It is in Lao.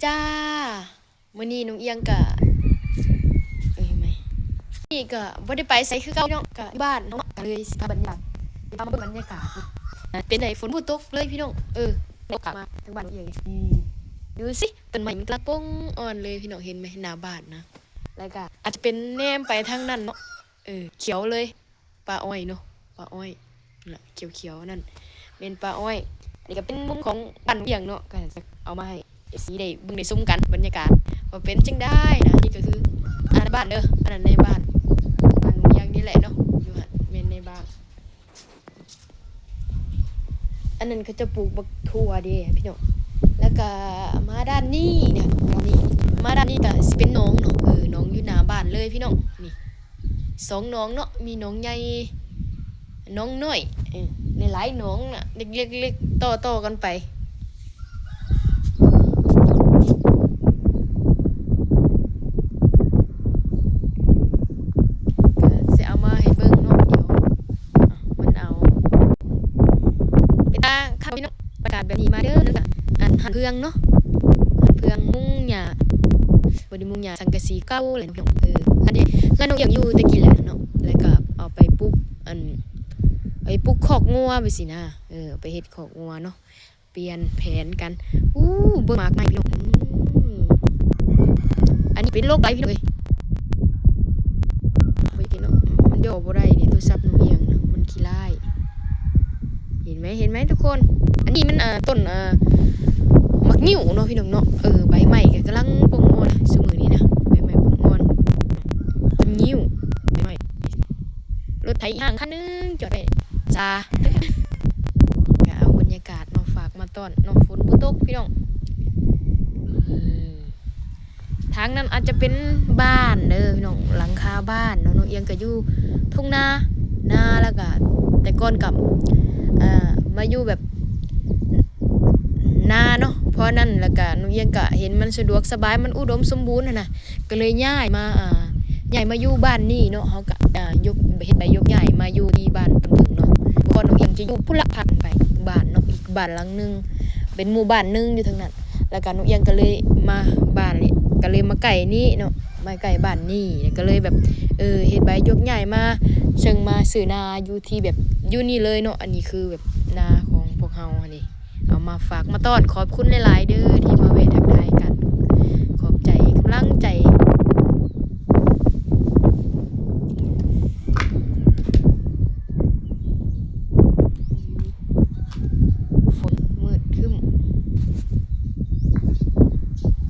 ຈ້າ ມື້ນີ້ນ້ອງອຽງກະ ເອີຍ ແມ່ ນີ້ກະບໍ່ໄດ້ໄປໃສຄືເກົ່າເນາະ ກະຢູ່ບ້ານເນາະ ກະເລີຍຊິພາບັນຍາກາດ ຊິພາມາເບິ່ງບັນຍາກາດ ເປັນໃດ ຝົນບໍ່ຕົກເລີຍພີ່ນ້ອງ. ເອີ ໂອກາດມາທາງບ້ານນ້ອງອຽງນີ້ ອືມ ດູຊິ ຕົ້ນໄມ້ມັນກຳລັງປົ່ງອ່ອນເລີຍພີ່ນ້ອງ ເຫັນໄໝ ໜ້າບ້ານນະ ແລ້ວກະອາດຈະເປັນແນມໄປທາງນັ້ນເນາະ ເອີ ຂຽວເລີຍ ປ່າອ້ອຍເນາະ ປ່າອ້ອຍ ນັ້ນລະ ຂຽວໆ ນັ້ນແມ່ນປ່າອ້ອຍ. ນີ້ກະເປັນມຸມຂອງບ້ານນ້ອງອຽງເນາະ ກະຈະເອົາມາໃຫ້ເອັຟຊີໄດ້ເບິ່ງໄດ້ຊົມກັນ ບັນຍາກາດວ່າເປັນຈັ່ງໃດນະ. ນີ້ກະຄື ອັນນັ້ນບ້ານເດີ ອັນນັ້ນໃນບ້ານ ບ້ານນ້ອງອຽງນີ້ແຫຼະເນາະ ຢູ່ຫັ້ນແມ່ນໃນບ້ານ. ອັນນັ້ນເຂົາເຈົ້າປູກບັກຖົ່ວເດ້ພີ່ນ້ອງ. ແລ້ວກະມາດ້ານນີ້ເນຍ ນີ້ ມາດ້ານນີ້ກະຊິເປັນໜອງເນາະ ເອີ ໜອງຢູ່ໜ້າບ້ານເລີຍພີ່ນ້ອງ. ນີ້ສອງໜອງເນາະ ມີໜອງໃຫຍ່ ໜອງນ້ອຍ ເອີ ຫຼາຍໆໜອງນະ ເລັກໆໆ ຕໍ່ໆກັນໄປ. ກະຊິເອົາມາໃຫ້ເບິ່ງເນາະ ດຽວມັນເອົາ ເປັນຕາຄັກພີ່ນ້ອງ ບັນຍາກາດແບບນີ້ມາເດີ. ນັ້ນກະ ອັນ ຫັ້ນເຟືອງເນາະ ຫັ້ນເຟືອງມຸງຫຍ້າ ບໍ່ໄດ້ມຸງຫຍ້າ ສັງກະສີເກົ່າແຫຼະເນາະ ເອີ ອັນນີ້ເຮືອນນ້ອງອຽງຢູ່ແຕ່ກີ້ແຫຼະເນາະ ແລ້ວກະເອົາໄປປຸກ ອັນ ໄປປຸກຄອກງົວໄປຊີ້ນະ ເອີ ໄປເຮັດຄອກງົວເນາະ ປ່ຽນແຜນກັນ. ອູ້ ເບິ່ງໝາກໄມ້ພີ່ນ້ອງ ອືມ ອັນນີ້ເປັນໂລກໄດ້ພີ່ນ້ອງເອີຍ ບໍ່ຢາກເຫັນເນາະ ມັນຫຍໍ້ບໍ່ໄດ້ເດ້ ໂທລະສັບນ້ອງອຽງນະ ມັນຂີ້ລ້າຍ. ເຫັນໄໝ ເຫັນໄໝທຸກຄົນ ອັນນີ້ມັນ ເອີ ຕົ້ນ ເອີ ໝາກງິ້ວເນາະພີ່ນ້ອງເນາະ ເອີ ໃບໄມ້ກະກຳລັງປົ່ງອ່ອນ ຊຸມື້ນີ້ນະ ໃບໄມ້ປົ່ງອ່ອນ ຕົ້ນງິ້ວ ໃບໄມ້ ລົດໄຖອີກຫ້າງຄັນໜຶ່ງຈອດໄວ້ຊາ ກະເອົາບັນຍາກາດມາຝາກມາຕ້ອນເນາະ ຝົນບໍ່ຕົກພີ່ນ້ອງ. ອືມ ທາງນັ້ນອາດຈະເປັນບ້ານເດີພີ່ນ້ອງ ຫຼັງຄາບ້ານເນາະ. ນ້ອງອຽງກະຢູ່ທົ່ງນາ ນາ ແລ້ວກະແຕ່ກ່ອນກະ ເອີ ມາຢູ່ແບບນາເນາະ ເພາະນັ້ນ ແລ້ວກະນ້ອງອຽງກະເຫັນມັນສະດວກສະບາຍ ມັນອຸດົມສົມບູນຫັ້ນນະ ກະເລີຍຍ້າຍມາ ເອີ ຍ້າຍມາຢູ່ບ້ານນີ້ເນາະ ເຮົາກະ ເອີ ຍົກ ເຮັດໃບຍົກຍ້າຍມາຢູ່ທີ່ບ້ານເພິ່ນເບິ່ງເນາະ. ເມື່ອກ່ອນນ້ອງອຽງຈະຢູ່ພຸ້ນລະ ພັກໄປບ້ານເນາະ ອີກບ້ານຫຼັງໜຶ່ງ ເປັນໝູ່ບ້ານໜຶ່ງຢູ່ທາງນັ້ນ ແລ້ວກະນ້ອງອຽງກະເລີຍມາບ້ານນີ້ ກະເລີຍມາໃກ້ນີ້ເນາະ ມາໃກ້ບ້ານນີ້ ກະເລີຍແບບ ເອີ ເຮັດໃບຍົກຍ້າຍມາ ເຊິ່ງມາຊື້ນາຢູ່ທີ່ແບບ ຢູ່ນີ້ເລີຍເນາະ. ອັນນີ້ຄືແບບນາຂອງພວກເຮົາຫັ້ນເດ ເອົາມາຝາກມາຕ້ອນ ຂອບຄຸນຫຼາຍໆເດີທີ່ມາແວະທັ